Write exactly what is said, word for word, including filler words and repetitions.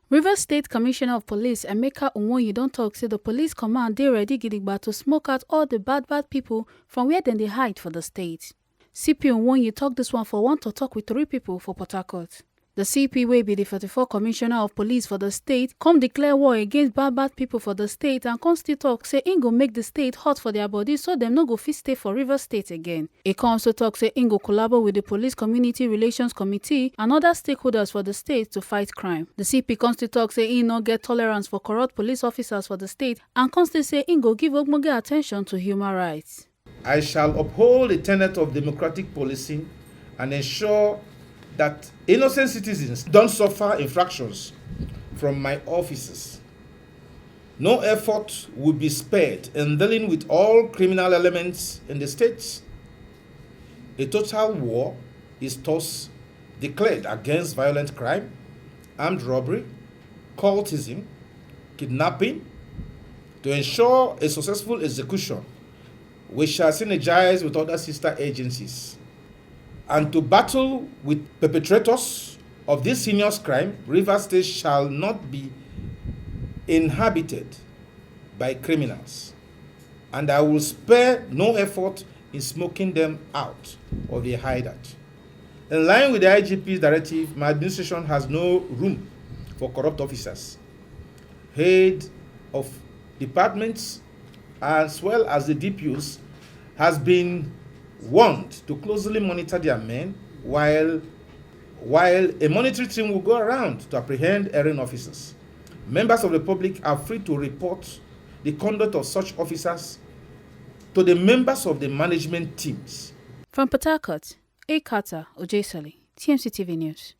Rivers State Commissioner of Police Emeka Nwonyi don talk say the police command dey ready gidigba to smoke out all the bad bad people from where dem dey hide for the state. C P Nwonyi talk this one for one to talk with three people for Port Harcourt. The C P, wey be the forty-four Commissioner of Police for the state, come declare war against bad bad people for the state and come still talk say im go make the state hot for their body so dem no go fit stay for Rivers State again. E come also talk say im go collabo with the Police Community Relations Committee and other stakeholders for the state to fight crime. The C P come still talk say im no get tolerance for corrupt police officers for the state and come still say im go give ogbonge attention to human rights. I shall uphold the tenet of democratic policing and ensure that innocent citizens don't suffer infractions from my offices. No effort will be spared in dealing with all criminal elements in the state. A total war is thus declared against violent crime, armed robbery, cultism, kidnapping. To ensure a successful execution, we shall synergize with other sister agencies. And to battle with perpetrators of this heinous crime, Rivers State shall not be inhabited by criminals. And I will spare no effort in smoking them out of a hideout. In line with the I G P's directive, my administration has no room for corrupt officers. Head of departments, as well as the D P Os, has been warned to closely monitor their men while while a monitoring team will go around to apprehend errant officers. Members of the public are free to report the conduct of such officers to the members of the management teams. From Port Harcourt, A Carter Ojesoli, T M C T V News.